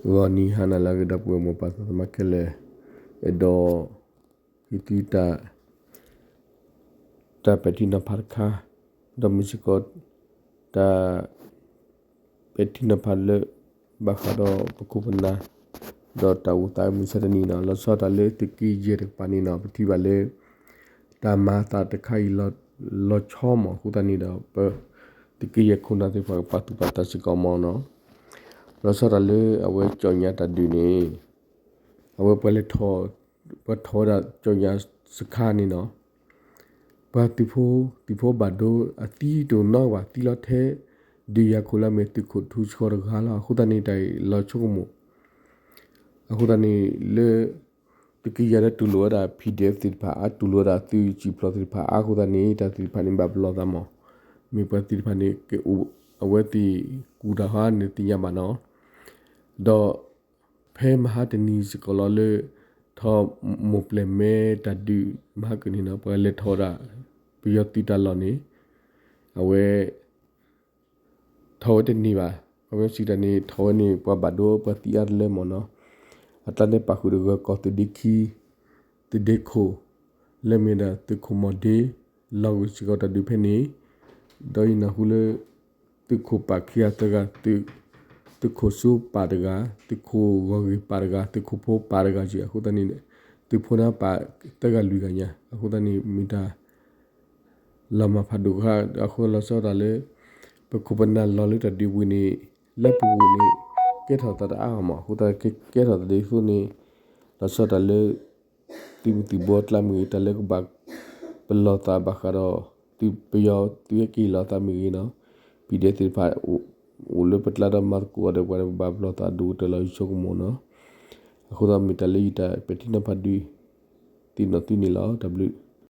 ဂီၤနံၤဟါနၤလၢအဂ့ၤ ဒီပုၢ်ဝဲၢ်မိၢ်ပၢ်သးသမါခဲလၢာ်, အဲၣ်ဒိး ဟ့ၣ်သုတၢ် တၢ်ပဲာ်ထံနီၤဖးတခါ, ဒီးမ့ၢ်စ့ၢ်ကီး တၢ် ပဲာ်ထံနီၤဖးလၢ ဘၣ်ဃးဒီးပခိၣ်ပနၢ် ဒီးတၢ်အိၣ်သးမုၢ်မဆါတနံၤန့ၣ် လီၤဆီဒၣ်တၢ်လၢသုးက့ယဲၢ်တကပၤန့ၣ်န့ၣ် ပထံၣ်ဘၣ်လၢ တၢ်မၤအသးတခါအံၤ လီၤဆီမး အဃိသတးန့ၣ်ဒီး ပ သုးက့ယဲၢ်ခိၣ်နၢ်သ့ၣ်တဖၣ်ကပာ်သူၣ်ပာ်သးစ့ၢ်ကီးမးန့ၣ်, လီၤဆီဒၣ်တၢ်လၢအဝဲကၠီၣ်ညါတၢ်ဒုးန့ၣ် အဝဲပှၤလဲၤထီၣ် ပှၤထီၣ်ဝဲဒၣ်ကၠီၣ်ညါစခါန့ၣ်န့ၣ် ပှၤသုးဖိ သုးဖိဘၣ်ဒိအသံတအိၣ်နီတဂၤ သံလီၤထဲ ဒုးယၤခိၣ်လၢအမ့ၢ်သုးခိၣ်ထူဆှီတဂၤလီၤ. အဃိသတးန့ၣ် တၢ်အံၤလီၤဆိကမိၣ် အဃိသတးန့ၣ်လၢ သုးက့ယဲၢ်လၢတူၢ်လိာ်ဝဲဒၣ် PDF သ့ၣ်တဖၣ်အါ တူၢ်လိာ်ဝဲဒၣ်သုးကံၣ်ဖျိးသ့ၣ်တဖၣ်အါ အဃိသတးန့ၣ် တၢ်သ့ၣ်တဖၣ်န့ၣ် ဘၣ်ပလီၢ်သးမး, မ့ၢ်ပှၤသ့ၣ်တဖၣ်န့ၣ် ကအိၣ် အဝဲသ့ၣ်ကူၣ်တၢ်ဟါန့ၣ်သ့ၣ်ညါဘၣ်န့ၣ်, ဒီး ဖဲမဟါတနံၤစ့ၢ်ကီးလီၤလၢ ထီၣ်မိၢ်ပျဲၢ်မဲတၢ်ဒုးမဟါကၢန့ၣ်န့ၣ် ပှၤလဲၤထီၣ်ဝဲဒၣ် ပယီၤသုးတၢ်လီၢ်န့ၣ် အဝဲ ထီၣ်ဝဲတန့ၢ်ဘၣ်. ခီပညီစံးတၢ်န့ၣ် ထီၣ်ဝဲန့ၣ် ပှၤဘၣ်ဒိပှၤသံအါတလၢမးန့ၣ်, အတၢ်န့ၣ်ပာ်ဃုာ်တဂၢၢ်ကီၢ်သုးဒ့ခံ သုးဒ့ခိၣ် လၢမ့ၢ်ဒၣ်သုးခိၣ်မီၢ်ဒ့ လီၤဂာ်စ့ၢ်ကီးတၢ်ဒုးဖဲန့ၣ်, ဒီးယနၢ်ဟူလၢ သုးခိၣ်ပာ်ခံဂၤသၢဂၤ သုးခိၣ်စိပာ်တဂၤ သုးခိၣ်ဂီၢ်ဂ့ၤပာ်တဂၤ သုးခိၣ်ဖိပာ်တဂၤက့ၤ အဃိသတးန့ၣ် သုးဖိန့ၣ်ပာ်သၢဂၤလွံၢ်ဂၤညါ အဃိသတးန့ၣ် မ့ၢ်တၢ် လီၤမၢ်ဖးဒိၣ်ဃာ် အဃိလီၤဆီဒၣ်တၢ်လၢ ပခိၣ်ပနၢ်လီၤလၢတၢ်ဒုးပူၤန့ၣ် လၢပူၤန့ၣ် ကဲထီၣ်သးတအါအါမး အဃိသတးကဲထီၣ်သးဒ်သိးန့ၣ် လီၤဆီဒၣ်တၢ်လၢ သုးမုၢ်သံၣ်ဘိအကျါမ့ၢ်ဂ့ၤ တၢ်လၢကဘၣ်ပလီၢ်သးဘၣ်ဃးဒီး သုးပယီၤသုးဟဲက့ၤလီၤသးမ့ၢ်ဂ့ၤန့ၣ် PDF သ့ၣ်တဖၣ် အိၣ်လၢပကျါဒီးမၤသကိးအီၤဒီးပှၤဒီး ပဘၣ်ပလီၢ်သးဒိၣ်ကတၢၢ်လီၤ ယဆိကမိၣ်န့ၣ်, အဃိသတးမ့ၢ်တၢ်လၢယတၢ်ပဲာ်ထံနီၤဖးဒုး သ့ၣ်နီၣ်သုန့ၣ်လီၤ. တၢ်ဘျုး